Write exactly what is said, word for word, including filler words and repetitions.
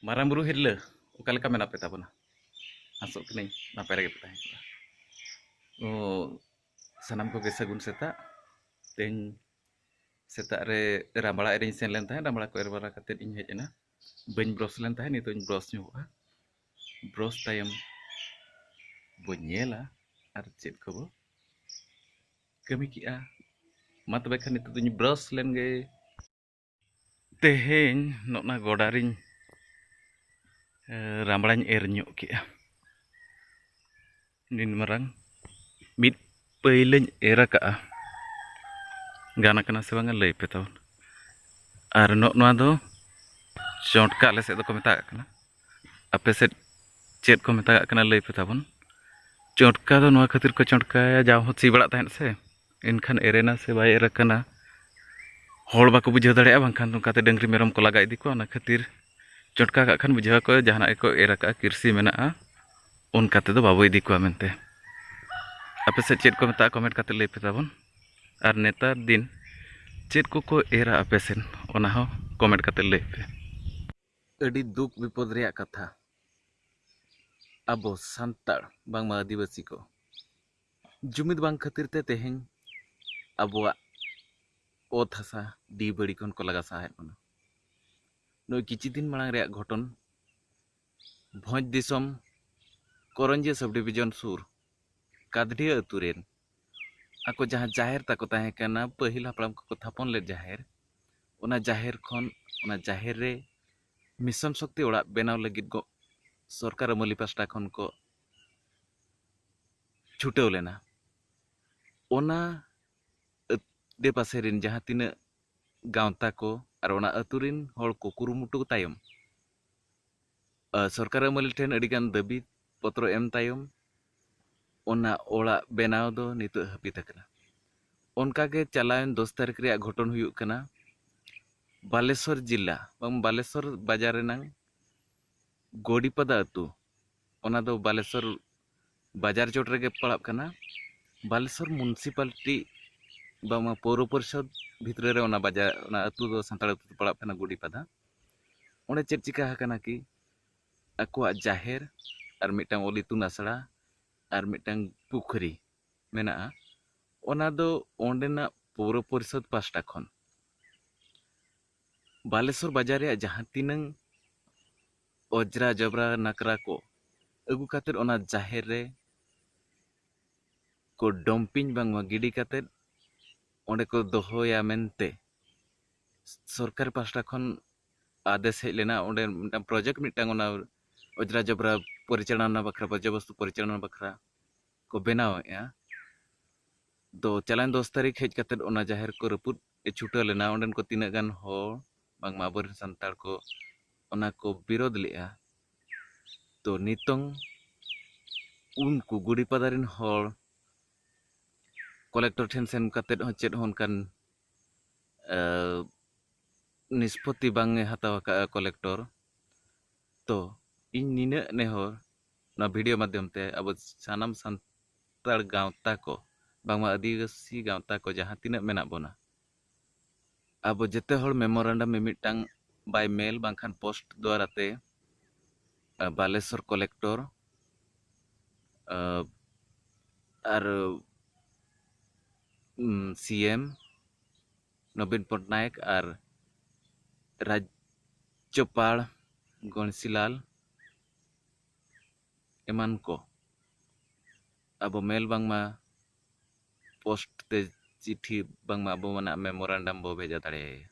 ᱢᱟᱨᱟᱝ ᱵᱩᱨᱩ ᱦᱤᱨᱞᱟᱹ, ᱚᱠᱟ ᱞᱮᱠᱟ ᱢᱮᱱᱟᱜ ᱯᱮ ᱛᱟᱵᱚᱱᱟ? ᱟᱥᱚᱜ ᱠᱟᱹᱱᱟᱹᱧ ᱱᱟᱯᱟᱭ ᱨᱮᱜᱮ ᱯᱮ ᱛᱟᱦᱮᱸ ᱠᱚᱜᱼᱟ᱾ ᱚ, ᱥᱟᱱᱟᱢ ᱠᱚᱜᱮ ᱥᱟᱹᱜᱩᱱ ᱥᱮᱛᱟᱜ᱾ ᱛᱮᱦᱮᱧ ᱥᱮᱛᱟᱜ ᱨᱮ ᱨᱟᱢᱵᱲᱟ ᱮᱨᱤᱧ ᱥᱮᱱ ᱞᱮᱱ ᱛᱟᱦᱮᱸᱫ, ᱨᱟᱢᱵᱲᱟ ᱠᱚ ᱮᱨ ᱵᱟᱲᱟ ᱠᱟᱛᱮᱫ ᱤᱧ ᱦᱮᱡ ᱮᱱᱟ᱾ ᱵᱟᱹᱧ ᱵᱨᱚᱥ ᱞᱮᱱ ᱛᱟᱦᱮᱸᱫ, ᱱᱤᱛᱚᱜ ᱤᱧ ᱵᱨᱚᱥ ᱧᱚᱜᱚᱜᱼᱟ᱾ ᱵᱨᱚᱥ ᱛᱟᱭᱚᱢ ᱵᱟᱹᱧ ᱧᱮᱞᱟ ᱟᱨ ᱪᱮᱫ ᱠᱚᱵᱚ ᱠᱟᱹᱢᱤ ᱠᱮᱜᱼᱟ᱾ ᱢᱟ ᱛᱚᱵᱮ ᱠᱷᱟᱱ ᱱᱤᱛᱚᱜ ᱫᱚᱧ ᱵᱨᱚᱥ ᱞᱮᱱ ᱜᱮ᱾ ᱛᱮᱦᱮᱧ ᱱᱚᱜᱼᱱᱟ ᱜᱚᱰᱟ ᱨᱤᱧ, ᱮ, ᱨᱟᱢᱵᱲᱟᱧ ᱮᱨ ᱧᱚᱜ ᱠᱮᱜᱼᱟ᱾ ᱱᱤᱱ ᱢᱟᱨᱟᱝ ᱢᱤᱫ ᱯᱟᱹᱭᱞᱟᱹᱧ ᱮᱨ ᱟᱠᱟᱜᱼᱟ᱾ ᱜᱟᱱ ᱟᱠᱟᱱᱟ ᱥᱮ ᱵᱟᱝᱟ, ᱞᱟᱹᱭ ᱯᱮ ᱛᱟᱵᱚᱱ᱾ ᱟᱨ ᱱᱚᱜᱼᱚ ᱱᱚᱣᱟ ᱫᱚ ᱪᱚᱴᱠᱟ ᱟᱞᱮ ᱥᱮᱫ ᱫᱚᱠᱚ ᱢᱮᱛᱟᱜ ᱠᱟᱱᱟ᱾ ᱟᱯᱮ ᱥᱮᱫ ᱪᱮᱫ ᱠᱚ ᱢᱮᱛᱟᱜ ᱠᱟᱱᱟ, ᱞᱟᱹᱭ ᱯᱮ ᱛᱟᱵᱚᱱ᱾ ᱪᱚᱴᱠᱟ ᱫᱚ ᱱᱚᱣᱟ ᱠᱷᱟᱹᱛᱤᱨ ᱠᱚ ᱪᱚᱴᱠᱟᱭᱟ, ᱡᱟᱣ ᱦᱚᱸ ᱥᱤ ᱵᱟᱲᱟᱜ ᱛᱟᱦᱮᱸᱫ ᱥᱮ, ᱮᱱᱠᱷᱟᱱ ᱮᱨᱮᱱᱟ ᱥᱮ ᱵᱟᱭ ᱮᱨ ᱟᱠᱟᱱᱟ, ᱦᱚᱲ ᱵᱟᱠᱚ ᱵᱩᱡᱷᱟᱹᱣ ᱫᱟᱲᱮᱭᱟᱜᱼᱟ, ᱵᱟᱝᱠᱷᱟᱱ ᱱᱚᱝᱠᱟᱛᱮ ᱰᱟᱹᱝᱨᱤ ᱢᱮᱨᱚᱢ ᱠᱚ ᱞᱟᱜᱟ ᱤᱫᱤ ᱠᱚᱣᱟ᱾ ᱚᱱᱟ ᱠᱷᱟᱹᱛᱤᱨ ᱪᱚᱴᱠᱟ ᱠᱟᱜ ᱠᱷᱟᱱ ᱵᱩᱡᱷᱟᱹᱣ ᱟᱠᱚ ᱡᱟᱦᱟᱱᱟᱜ ᱜᱮᱠᱚ ᱮᱨ ᱟᱠᱟᱜᱼᱟ, ᱠᱤᱨᱥᱤ ᱢᱮᱱᱟᱜᱼᱟ, ᱚᱱᱠᱟ ᱛᱮᱫᱚ ᱵᱟᱵᱚ ᱤᱫᱤ ᱠᱚᱣᱟ ᱢᱮᱱᱛᱮ᱾ ᱟᱯᱮ ᱥᱮᱫ ᱪᱮᱫ ᱠᱚ ᱢᱮᱛᱟᱜᱼᱟ, ᱠᱚᱢᱮᱱᱴ ᱠᱟᱛᱮ ᱞᱟᱹᱭ ᱯᱮ ᱛᱟᱵᱚᱱ᱾ ᱟᱨ ᱱᱮᱛᱟᱨ ᱫᱤᱱ ᱪᱮᱫ ᱠᱚᱠᱚ ᱮᱨᱟ ᱟᱯᱮ ᱥᱮᱫ, ᱚᱱᱟ ᱦᱚᱸ ᱠᱚᱢᱮᱱᱴ ᱠᱟᱛᱮ ᱞᱟᱹᱭ ᱯᱮ᱾ ᱟᱹᱰᱤ ᱫᱩᱠ ᱵᱤᱯᱚᱫ ᱨᱮᱭᱟᱜ ᱠᱟᱛᱷᱟ, ᱟᱵᱚ ᱥᱟᱱᱛᱟᱲ ᱵᱟᱝᱢᱟ ᱟᱹᱫᱤᱵᱟᱹᱥᱤ ᱠᱚ ᱡᱩᱢᱤᱫ ᱵᱟᱝ ᱠᱷᱟᱹᱛᱤᱨ ᱛᱮ ᱛᱮᱦᱮᱧ ᱟᱵᱚᱣᱟᱜ ᱚᱛ ᱦᱟᱥᱟ ᱰᱤ ᱵᱟᱹᱲᱤ ᱠᱷᱚᱱ ᱠᱚ ᱞᱟᱜᱟ ᱥᱟᱦᱟᱭᱮᱫ ᱵᱚᱱᱟ᱾ ᱱᱚᱜᱼᱚᱭ ᱠᱤᱪᱷᱩ ᱫᱤᱱ ᱢᱟᱲᱟᱝ ᱨᱮᱭᱟᱜ ᱜᱷᱚᱴᱚᱱ, ᱵᱷᱚᱸᱡᱽ ᱫᱤᱥᱚᱢ ᱠᱚᱨᱚᱧᱡᱤᱭᱟᱹ ᱥᱟᱵᱽ ᱰᱤᱵᱷᱤᱡᱚᱱ ᱥᱩᱨ ᱠᱟᱫᱰᱤᱭᱟᱹ ᱟᱹᱛᱩ ᱨᱮᱱ ᱟᱠᱚ ᱡᱟᱦᱟᱸ ᱡᱟᱦᱮᱨ ᱛᱟᱠᱚ ᱛᱟᱦᱮᱸ ᱠᱟᱱᱟ, ᱯᱟᱹᱦᱤᱞ ᱦᱟᱯᱲᱟᱢ ᱠᱚᱠᱚ ᱛᱷᱟᱯᱚᱱ ᱞᱮᱫ ᱡᱟᱦᱮᱨ, ᱚᱱᱟ ᱡᱟᱦᱮᱨ ᱠᱷᱚᱱ, ᱚᱱᱟ ᱡᱟᱦᱮᱨ ᱨᱮ ᱢᱤᱥᱚᱱ ᱥᱚᱠᱛᱤ ᱚᱲᱟᱜ ᱵᱮᱱᱟᱣ ᱞᱟᱹᱜᱤᱫ ᱠᱚ ᱥᱚᱨᱠᱟᱨ ᱟᱹᱢᱟᱹᱞᱤ ᱯᱟᱥᱴᱟ ᱠᱷᱚᱱ ᱠᱚ ᱪᱷᱩᱴᱟᱹᱣ ᱞᱮᱱᱟ᱾ ᱚᱱᱟ ᱟᱹᱰᱮ ᱯᱟᱥᱮ ᱨᱮᱱ ᱡᱟᱦᱟᱸ ᱛᱤᱱᱟᱹᱜ ᱜᱟᱶᱛᱟ ᱠᱚ ᱟᱨ ᱚᱱᱟ ᱟᱹᱛᱩ ᱨᱮᱱ ᱦᱚᱲ ᱠᱚ ᱠᱩᱨᱩᱢᱩᱴᱩ ᱛᱟᱭᱚᱢ, ᱟᱨ ᱥᱚᱨᱠᱟᱨ ᱟᱹᱢᱟᱹᱞᱤ ᱴᱷᱮᱱ ᱟᱹᱰᱤᱜᱟᱱ ᱫᱟᱹᱵᱤ ᱯᱚᱛᱨᱚ ᱮᱢ ᱛᱟᱭᱚᱢ, ᱚᱱᱟ ᱚᱲᱟᱜ ᱵᱮᱱᱟᱣ ᱫᱚ ᱱᱤᱛᱚᱜ ᱦᱟᱹᱯᱤᱫ ᱟᱠᱟᱱᱟ᱾ ᱚᱱᱠᱟᱜᱮ ᱪᱟᱞᱟᱣᱮᱱ ᱫᱚᱥ ᱛᱟᱹᱨᱤᱠᱷ ᱨᱮᱭᱟᱜ ᱜᱷᱚᱴᱚᱱ ᱦᱩᱭᱩᱜ ᱠᱟᱱᱟ, ᱵᱟᱞᱮᱥᱚᱨ ᱡᱤᱞᱟ ᱵᱟᱝ ᱵᱟᱞᱮᱥᱚᱨ ᱵᱟᱡᱟᱨ ᱨᱮᱱᱟᱝ ᱜᱚᱰᱤᱯᱟᱫᱟ ᱟᱹᱛᱩ, ᱚᱱᱟ ᱫᱚ ᱵᱟᱞᱮᱥᱚᱨ ᱵᱟᱡᱟᱨ ᱪᱚᱴ ᱨᱮᱜᱮ ᱯᱟᱲᱟᱜ ᱠᱟᱱᱟ᱾ ᱵᱟᱞᱮᱥᱚᱨ ᱢᱩᱱᱥᱤᱯᱟᱞᱤᱴᱤ ᱵᱟᱝᱢᱟ ᱯᱳᱣᱨᱚ ᱯᱚᱨᱤᱥᱚᱫᱽ ᱵᱷᱤᱛᱨᱤ ᱨᱮ ᱚᱱᱟ ᱵᱟᱡᱟᱨ, ᱚᱱᱟ ᱟᱹᱛᱩ ᱫᱚ ᱥᱟᱱᱛᱟᱲ ᱟᱹᱛᱩ ᱫᱚ ᱯᱟᱲᱟᱜ ᱠᱟᱱᱟ ᱜᱚᱰᱤᱯᱟᱫᱟ᱾ ᱚᱸᱰᱮ ᱪᱮᱫ ᱪᱤᱠᱟ ᱟᱠᱟᱱᱟ ᱠᱤ, ᱟᱠᱚᱣᱟᱜ ᱡᱟᱦᱮᱨ ᱟᱨ ᱢᱤᱫᱴᱟᱝ ᱚᱞ ᱤᱛᱩᱱ ᱟᱥᱲᱟ ᱟᱨ ᱢᱤᱫᱴᱟᱝ ᱯᱩᱠᱷᱨᱤ ᱢᱮᱱᱟᱜᱼᱟ, ᱚᱱᱟ ᱫᱚ ᱚᱸᱰᱮᱱᱟᱜ ᱯᱳᱣᱨᱚ ᱯᱚᱨᱤᱥᱚᱫᱽ ᱯᱟᱥᱴᱟ ᱠᱷᱚᱱ ᱵᱟᱞᱮᱥᱚᱨ ᱵᱟᱡᱟᱨ ᱨᱮᱭᱟᱜ ᱡᱟᱦᱟᱸ ᱛᱤᱱᱟᱹᱝ ᱚᱡᱽᱨᱟ ᱡᱚᱵᱽᱨᱟ ᱱᱟᱠᱨᱟ ᱠᱚ ᱟᱹᱜᱩ ᱠᱟᱛᱮᱫ ᱚᱱᱟ ᱡᱟᱦᱮᱨ ᱨᱮ ᱠᱚ ᱰᱚᱢᱯᱤᱝ ᱵᱟᱝᱢᱟ ᱜᱤᱰᱤ ᱠᱟᱛᱮᱫ ᱚᱸᱰᱮ ᱠᱚ ᱫᱚᱦᱚᱭᱟ ᱢᱮᱱᱛᱮ ᱥᱚᱨᱠᱟᱨ ᱯᱟᱥᱴᱟ ᱠᱷᱚᱱ ᱟᱫᱮᱥ ᱦᱮᱡ ᱞᱮᱱᱟ᱾ ᱚᱸᱰᱮ ᱢᱤᱫᱴᱟᱝ ᱯᱨᱚᱡᱮᱠᱴ ᱢᱤᱫᱴᱟᱝ ᱚᱱᱟ ᱚᱡᱽᱨᱟ ᱡᱚᱵᱽᱨᱟ ᱯᱚᱨᱤᱪᱟᱞᱚᱱᱟ ᱵᱟᱠᱷᱨᱟ, ᱵᱚᱨᱡᱚ ᱵᱚᱥᱛᱩ ᱯᱚᱨᱤᱪᱟᱞᱚᱱᱟ ᱵᱟᱠᱷᱨᱟ ᱠᱚ ᱵᱮᱱᱟᱣᱮᱫᱼᱟ᱾ ᱫᱚ ᱪᱟᱞᱟᱣᱮᱱ ᱫᱚᱥ ᱛᱟᱹᱨᱤᱠᱷ ᱦᱮᱡ ᱠᱟᱛᱮᱫ ᱚᱱᱟ ᱡᱟᱦᱮᱨ ᱠᱚ ᱨᱟᱹᱯᱩᱫ ᱮ ᱪᱷᱩᱴᱟᱹᱣ ᱞᱮᱱᱟ᱾ ᱚᱸᱰᱮᱱ ᱠᱚ ᱛᱤᱱᱟᱹᱜ ᱜᱟᱱ ᱦᱚᱲ ᱵᱟᱝᱢᱟ ᱟᱵᱚᱨᱮᱱ ᱥᱟᱱᱛᱟᱲ ᱠᱚ ᱚᱱᱟ ᱠᱚ ᱵᱤᱨᱳᱫ ᱞᱮᱫᱼᱟ᱾ ᱛᱚ ᱱᱤᱛᱚᱝ ᱩᱱᱠᱩ ᱜᱩᱰᱤᱯᱟᱫᱟ ᱨᱮᱱ ᱦᱚᱲ ᱠᱚᱞᱮᱠᱴᱚᱨ ᱴᱷᱮᱱ ᱥᱮᱱ ᱠᱟᱛᱮᱫ ᱦᱚᱸ ᱪᱮᱫ ᱦᱚᱸ ᱚᱱᱠᱟᱱ ᱮ, ᱱᱤᱥᱯᱚᱛᱤ ᱵᱟᱝ ᱮ ᱦᱟᱛᱟᱣ ᱟᱠᱟᱫᱼᱟ ᱠᱚᱞᱮᱠᱴᱚᱨ᱾ ᱛᱚ ᱤᱧ ᱱᱤᱱᱟᱹᱜ ᱱᱮᱦᱚᱨ ᱱᱚᱣᱟ ᱵᱷᱤᱰᱤᱭᱳ ᱢᱟᱫᱽᱫᱷᱚᱢ ᱛᱮ ᱟᱵᱚ ᱥᱟᱱᱟᱢ ᱥᱟᱱᱛᱟᱲ ᱜᱟᱶᱛᱟ ᱠᱚ, ᱵᱟᱝᱢᱟ ᱟᱹᱫᱤᱵᱟᱹᱥᱤ ᱜᱟᱶᱛᱟ ᱠᱚ ᱡᱟᱦᱟᱸ ᱛᱤᱱᱟᱹᱜ ᱢᱮᱱᱟᱜ ᱵᱚᱱᱟ, ᱟᱵᱚ ᱡᱮᱛᱮ ᱦᱚᱲ ᱢᱮᱢᱳᱨᱟᱱᱰᱟᱢ ᱢᱤᱢᱤᱫᱴᱟᱝ ᱵᱟᱭ ᱢᱮᱞ ᱵᱟᱝᱠᱷᱟᱱ ᱯᱳᱥᱴ ᱫᱣᱟᱨᱟ ᱛᱮ, ᱟ, ᱵᱟᱞᱮᱥᱚᱨ ᱠᱚᱞᱮᱠᱴᱚᱨ, ᱟ, ᱟᱨ ᱩᱢ, ᱥᱤ ᱮᱢ ᱱᱚᱵᱤᱱ ᱯᱚᱴᱱᱟᱭᱮᱠ ᱟᱨ ᱨᱟᱡᱽᱡᱚᱯᱟᱲ ᱜᱚᱬᱮᱥᱤᱞᱟᱞ ᱮᱢᱟᱱ ᱠᱚ ᱟᱵᱚ ᱢᱮᱞ ᱵᱟᱝᱢᱟ ᱯᱳᱥᱴ ᱛᱮ ᱪᱤᱴᱷᱤ ᱵᱟᱝᱢᱟ ᱟᱵᱚ ᱢᱟᱱᱟᱜ ᱢᱮᱢᱳᱨᱟᱱᱰᱟᱢ ᱵᱚ ᱵᱷᱮᱡᱟ ᱫᱟᱲᱮᱭᱟᱭᱟ᱾